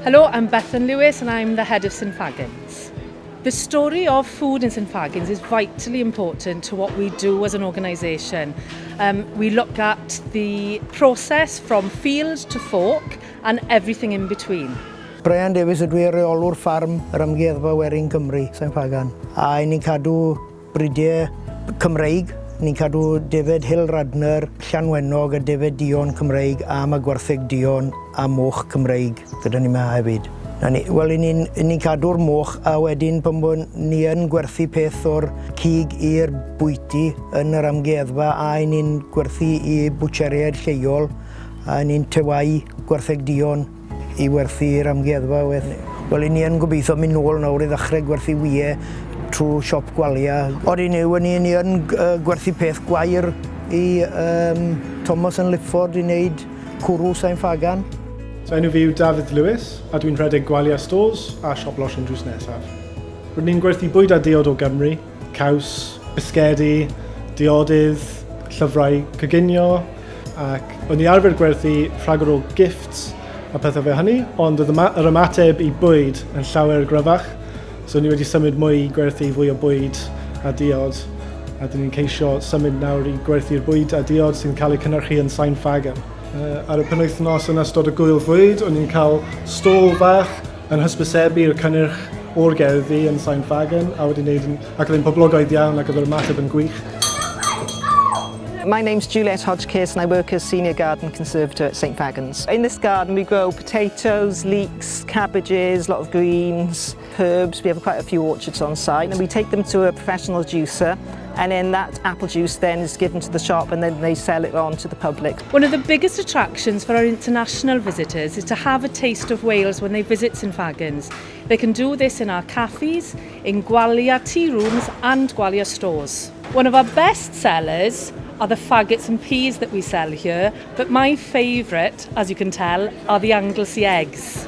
Hello, I'm Bethan Lewis and I'm the head of St Fagans. The story of food in St Fagans is vitally important to what we do as an organisation. We look at the process from field to fork and everything in between. Brian Davies ydw i, reolwr ffarm yr Amgueddfa Werin Cymru, Sain Ffagan. A ni'n cadw bridiau Cymreig. Ni'n cadw Defed Hill Radnor, Llanwenog a Defed Duon Cymreig a mae gwartheg Duon a moch Cymreig gyda ni yma hefyd. Na ni, wel, i ni'n ni cadw'r moch a wedyn pan bod ni yn gwerthu peth o'r cig i'r bwyty yn yr amgueddfa a i ni'n gwerthu i bwtsheriaid lleol a ni'n tewau gwartheg duon i werthu i'r amgueddfa wedyn. Wel, i ni yn gobeithio mynd nôl nawr i ddechrau gwerthu wyau trwy siop Gwalia. Odi ni, ni, ni yn gwerthu peth gwair i Thomas and Lifford i wneud cwrw Sain Ffagan. So enw fi yw Dafydd Lewis a dwi'n rhedeg Gwalia Stores a Siop Losin drws nesaf. Rydyn ni'n gwerthu bwyd a diod o Gymru, caws, bisgedi, diodydd, llyfrau coginio, ac o'n i arfer gwerthu rhagor o gifts a pethau fel hynny, ond oedd yr ymateb i bwyd yn llawer gryfach, so ni wedi symud mwy i gwerthu fwy o bwyd a diod, a dyn ni'n ceisio symud nawr i gwerthu'r bwyd a diod sy'n cael eu cynhyrchu yn Sain Ffagan. Ar y penwythnos yn ystod y gwyl fwyd, o'n i'n cael stôl fach yn hysbysebu'r cynnyrch o'r gerddi yn Sain Ffagan, a wedi wneud yn, ac oedd e'n poblogaidd iawn ac oedd yr ymateb yn gwych. My name's Juliet Hodgkiss and I work as Senior Garden Conservator at St Fagans. In this garden we grow potatoes, leeks, cabbages, a lot of greens, herbs. We have quite a few orchards on site and we take them to a professional juicer and then that apple juice then is given to the shop and then they sell it on to the public. One of the biggest attractions for our international visitors is to have a taste of Wales when they visit St Fagans. They can do this in our cafes, in Gwalia tea rooms and Gwalia stores. One of our best sellers are the faggots and peas that we sell here, but my favourite, as you can tell, are the Anglesey eggs.